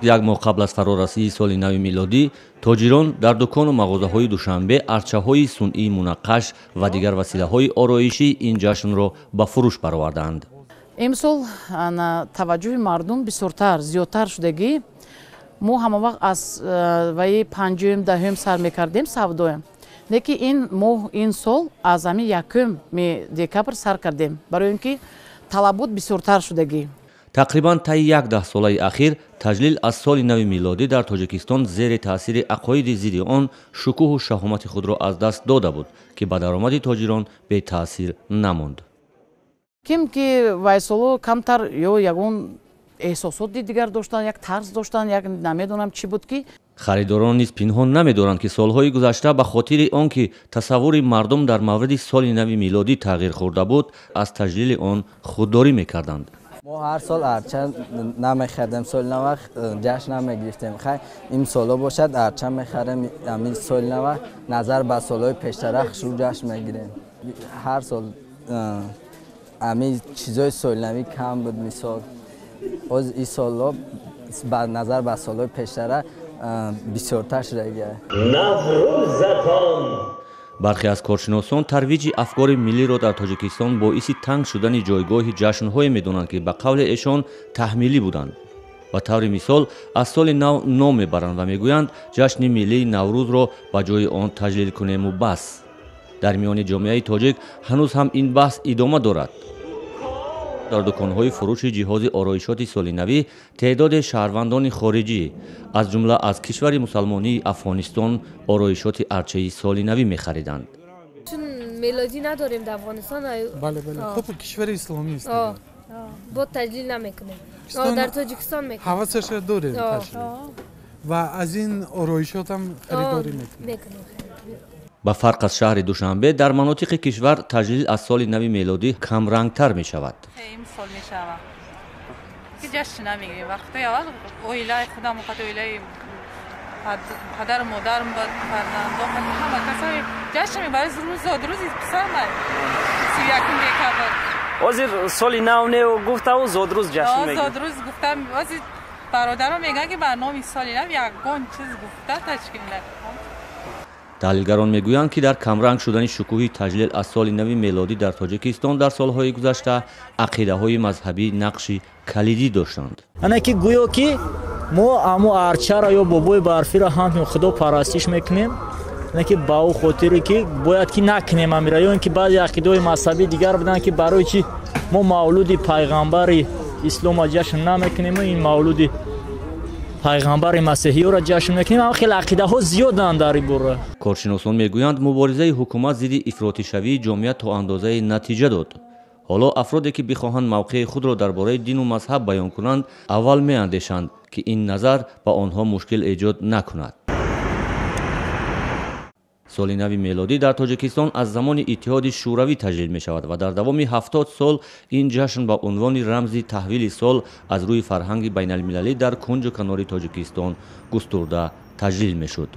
Як моҳ қабл аз фарорасии соли нави милодӣ тоҷирон дар дукону мағозаҳои Душанбе арчаҳои сунъии мунаққаш ва дигар василаҳои ороишии ин ҷашнро ба фурӯш бароварданд. Имсол таваҷҷӯҳи мардум бисёртар, зиёдтар шудагӣ. Мо ҳама вақт аз ваи панҷуюм, 10-юм сар мекардем савдоям. Леки ин моҳ, ин сол аз ҳамин 1-уми декабр сар кардем, барои ин ки талабот бисёртар шудагӣ. Тақрибан таи як даҳсолаи ахир таҷлил аз соли нави милодӣ дар Тоҷикистон зери таъсири ақоиди зидди он шукӯҳу шаҳомати худро аз даст дода буд, ки ба даромади тоҷирон бетаъсир намонд. Ким ки вайсоло камтар ё ягон эҳсосоти дигар доштанд, як тарз доштанд, як намедонам чӣ буд ки. Харидорон низ пинҳон намедоранд, ки солҳои гузашта ба хотири он ки тасаввури мардум дар мавриди соли нави милодӣ тағйир хӯрда буд, аз таҷлили он худдорӣ мекарданд. Мо ҳар сол арча намехаридем, соли нав ҷашн намегирифтем. Хай, имсоло бошад, арча мехарем. Ҳамин соли нав назар ба солҳои пештара хушрӯ ҷашн мегирем. Ҳар сол ҳамин чизои солинавӣ кам буд, мисол оз ин солҳо ба назар ба солҳои пештара бисёртар шудагия. Наврӯзатон! Бархе аз коршиносон тарвиҷи афкори миллиро дар Тоҷикистон боиси танг шудани ҷойгоҳи ҷашнҳое медонанд, ки ба қавли эшон таҳмилӣ буданд. Ба таври мисол, аз соли нав ном мебаранд ва мегӯянд, ҷашни миллии Наврӯзро ба ҷои он таҷлил кунему бас. Дар миёни ҷомеаи тоҷик ҳанӯз ҳам ин баҳс идома дорад. Дар дуконҳои фурӯши ҷиҳози ороишоти солинавӣ теъдоди шаҳрвандони хориҷӣ, аз ҷумла аз кишвари мусалмонии Афғонистон, ороишоти арчаи солинавӣ мехариданд. Чун мелодӣ надорем дар Афғонистон. Бале, бале, хуб, кишвари исломӣ аст. Бо таҷлил намекунем, дар Тоҷикистон мекунем. Ҳавасаша дорем таҷлил ва аз ин ороишот ҳам харидорӣ мекунем. Ба фарқ аз шаҳри Душанбе, дар манотиқи кишвар таҷлил аз соли нави мелодӣ камрангтар мешавад. Имсол мешавад ки ҷашн намегирем. Вақтҳои аввал оилаи худам, оилаи падару модарам, фарзандон, ҳама касои ҷашн мебарад. Рӯз зодрӯзи писарам 31 декабр. Ҳозир соли нав не гуфтаву зодрӯз ҷашн мегирем. Зодрӯз гуфтам. Ҳозир бародарон мегӯянд, ки ба номи соли нав ягон чиз гуфта ташкил накун. Таҳлилгарон мегӯянд, ки дар камранг шудани шукӯҳи таҷлил аз соли нави мелодӣ дар Тоҷикистон дар солҳои гузашта ақидаҳои мазҳабӣ нақши калидӣ доштанд. Ана ки гӯё ки мо амо арчаро ё бобои барфиро ҳамчун худо парастиш мекунем, на ки ба ӯ хотире ки бояд ки накунем амира, ё ин ки баъзе ақидаҳои мазҳабӣ дигар буданд, ки барои чи мо мавлуди пайғамбари исломро ҷашн намекунем, ин мавлуди пайғамбари масеҳиёро ҷашн мекунем. Ама хеле ақидаҳо зиёданд дар ин бора. Коршиносон мегӯянд, муборизаи ҳукумат зидди ифротишавии ҷомеа то андозае натиҷа дод. Ҳоло афроде ки бихоҳанд мавқеи худро дар бораи дину мазҳаб баён кунанд, аввал меандешанд, ки ин назар ба онҳо мушкил эҷод накунад. Соли нави мелодӣ дар Тоҷикистон аз замони Иттиҳоди Шӯравӣ таҷлил мешавад ва дар давоми 70 сол ин ҷашн ба унвони рамзи таҳвили сол аз рӯи фарҳанги байналмилалӣ дар кунҷу канори Тоҷикистон густурда таҷлил мешуд.